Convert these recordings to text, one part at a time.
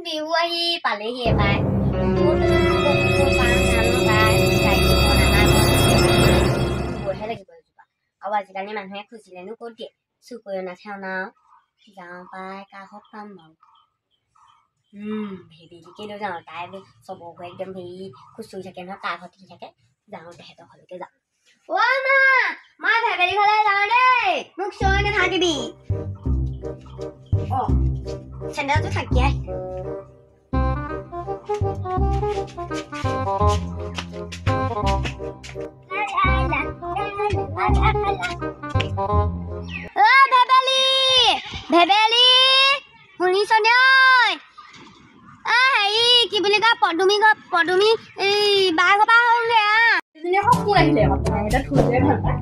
বিহু আহি পালেহিয়ে পাই। নিবহে লাগিব এজোপা। আৰু আজিকালি মানুহে খুজিলেনো ক'ত দিয়ে, চুৰ কৰি অনাতহে অনা। আৰু যাওঁ পাই, কাৰ ঘৰত পাম বাৰু? ভেবেলিকে লৈ যাওঁ। তাই চবৰ ঘৰ একদম হেৰি খুচৰি থাকে নহয়, কাৰ ঘৰত কি থাকে। যাওঁ, তেহেঁতৰ ঘৰলৈকে যাওঁ। অ' মা, মই ভেবেলি ঘৰলৈ যাওঁ দেই, মোক চৈ নাথাকিবি। অ' চেন্দেলটো থাকি আহ। অ ভেবেলি, ভেবেলি, শুনিছনে ঐ? এ হেৰি কি বুলি কয়, পদুমি ঘৰ, পদুমি এই বাৰ ঘৰ পৰা আহোঁগে। আহ, কোন আহিলে আকৌ? থৈ ভাল পায়।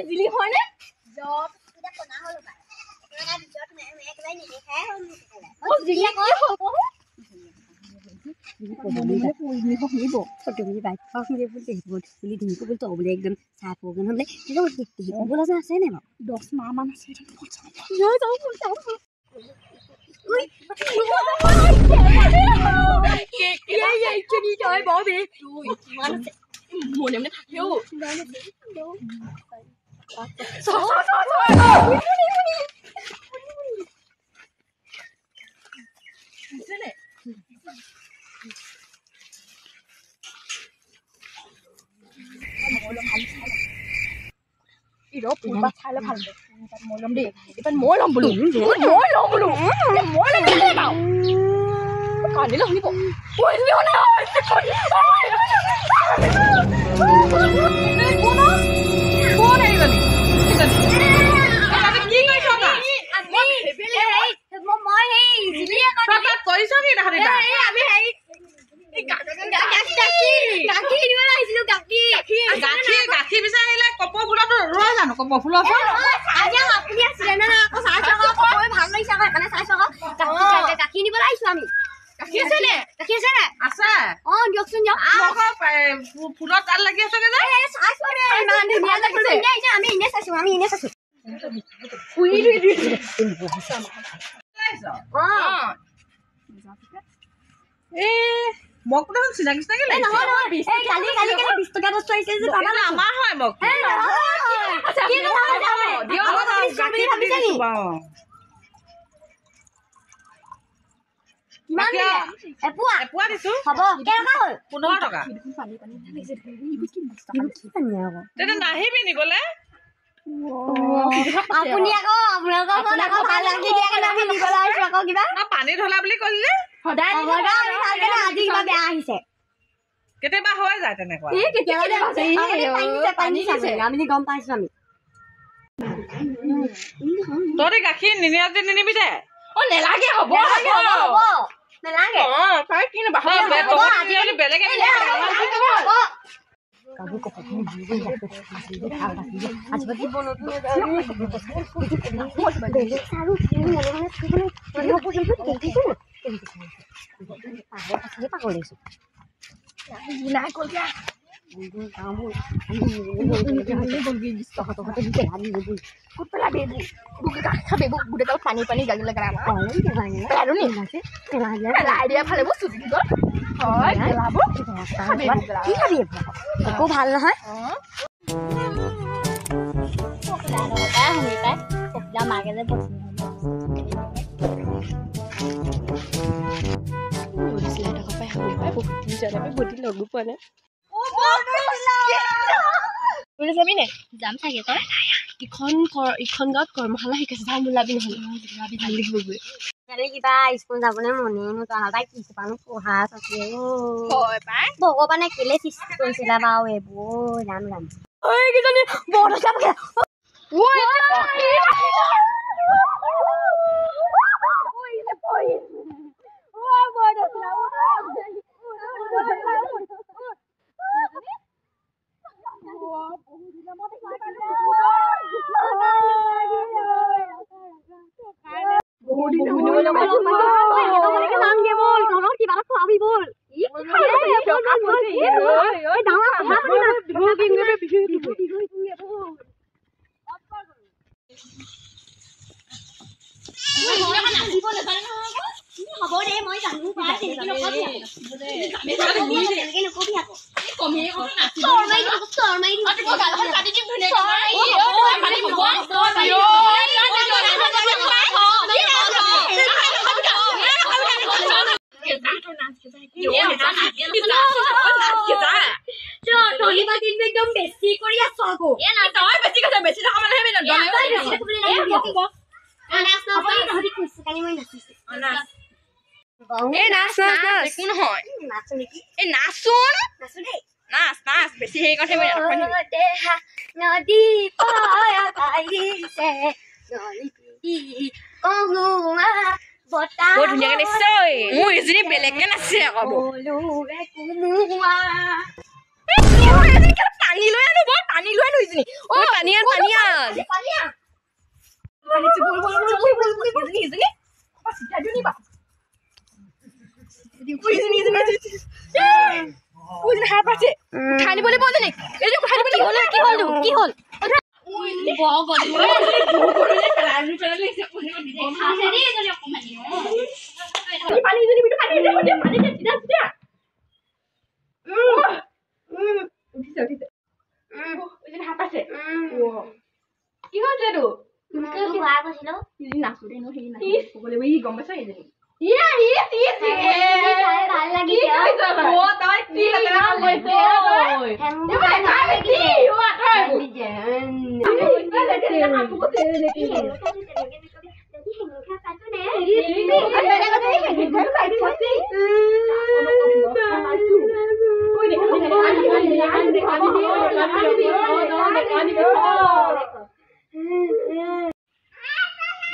জিলি হয়নে? একদম চাহ প্ৰগ্ৰেম হ'লে আছে নে বাৰু? 10 মাহমান আছে। মনে মনে থাকেও। মই ল'ম দেই এইবাৰ, মই ল'ম বোলো, মই ল'ম বোলো, মই ল'ম বাৰু। কান্দিলে শুনিব। কোন এইজনী? কি কৰিছ? মই সেই কৰিছ কি? আমি হেৰি গাখীৰ, গাখীৰ বিচাৰি আহিলে কপৌ ফুলতো ৰৈ জানো? কপৌ ফুলৰ আপুনি আছিলে নে? আকৌ চাইছো, ভাল লাগিছে আকৌ, সেইকাৰণে চাইছো আকৌ। গাখীৰ নিবলৈ আহিছো আমি। গাখীৰ আছে নে? গাখীৰ আছে নে? আছে। অ দিয়কচোন, দিয়ক। ফুলত তাত লাগি আছে যে চাইছো, ইমান ধুনীয়া লাগিছে। আমি এনেই চাইছো, আমি এনেই চাইছো। এই মগটো দেখোন চিনাকি চিনাকি লাগিছে। কালি কালি কালি 20 টকীয়া বস্তু আহিছে যে। আমাৰ হয় মগ। এপোৱা দিছো, হ'ব। কেইটকা হ'ল? 15 টকা। তেতিয়া নাহিবি নিবলে। আপুনি আকৌ আপোনালোকৰ ঘৰত আকৌ ভাল গাখীৰ দিয়া কাৰণে আমি নিবলৈ আহিছো আকৌ। কিবা পানী ঢলা বুলি কৈছিলে। সদায় সদায় আমি ভালকে, আজি কিবা বেয়া আহিছে। কেতিয়াবা হৈ যায় তেনেকুৱা। আমি গম পাইছো আমি। তহঁতি গাখীৰ নিনিয়া যদি নিনিবি দে। অ নেলাগে, হ'ব হ'ব, নেলাগে। বেলেগে নাই গ'ল। ক'ত পেলাবি এইবোৰ? গাখীৰ খাবি এইবোৰ গোটেই পানী পানী গাগি লগা পেলাই দিয়া ভালে। চুজি গ'ল হয়, পেলাব। কি খাবি? একো ভাল নহয়। শুনি পাই পখিলা মাকে যে বহুত দিন লগো পোৱা নাই। যাবি নে? যাম চাগে। তই ইখন ইখন গাঁৱত কৰ্মশালা শিকাইছে, যাম ওলাবি নহ'লে, ভাল লাগিব গৈ। কালি কিবা স্কুল যাবলৈ মনেই নোযোৱা হ'ল। তাই কি সোপানো পঢ়া আছে, ভগৱানে কেলে সৃষ্টি কৰিছিলে বাৰু এইবোৰ? যাম যাম। এইকেইজনী বৰ ডাঙৰ। হ'ব দে, মই জানো পাই, তেনেকে নকবি আকৌ। তেনেকে নকবি আকৌ। চৰ মাৰি দিম, চৰ মাৰি দিম। একদম বেছি কৰি আছ আকৌ। মোৰ এজনী বেলেগকে নাচে আকৌ। পানী লৈ আনো, বৰ পানী লৈ আনো ইজনী। অ পানী আন, পানী আন। কি হ'ল? কি হৈছে তোৰ?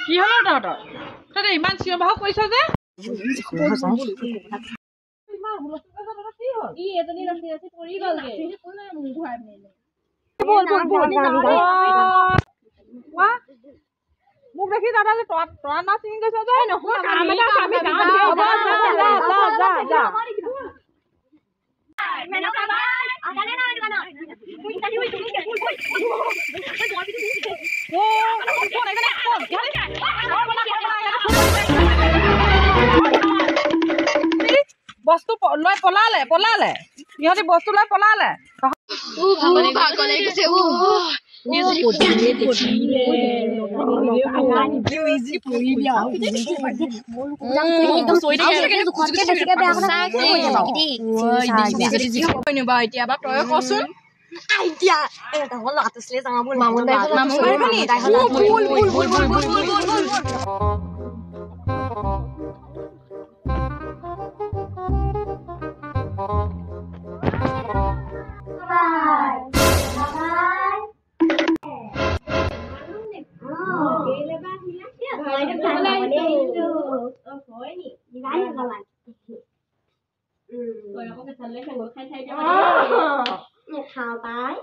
কি হ'ল তহঁতৰ? তহঁতে ইমান চিঞৰ বাখৰ কৰিছ যে? মোক দেখি দাদা যে তৰা নাচ ছিঙি গৈছ যে? যা। বস্তু লৈ পলালে, পলালে সিহঁতি, বস্তু লৈ পলালে। এতিয়া বা তই কচোন। ข่าวตาย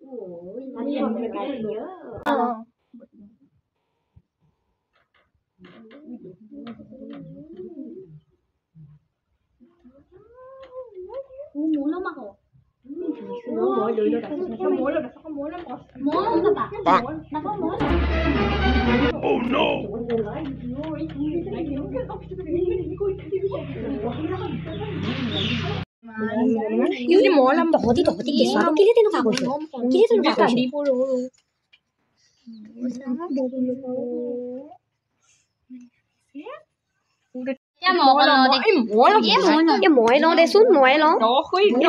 โอ้ยมันทำอะไรเยอะหมูแล้วมาเหรอหมูแล้วปะหมู Oh no! তহঁতি তহঁতি কেঁচুৱাটো কেলে তেনেকুৱা কৰিছ? কেলে তেনেকুৱা কৰিছ? মই লওঁ দেচোন, ময়ে লওঁ,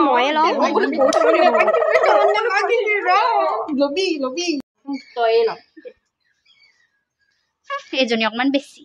ময়ে লওঁ। এইজনী অকমান বেছি।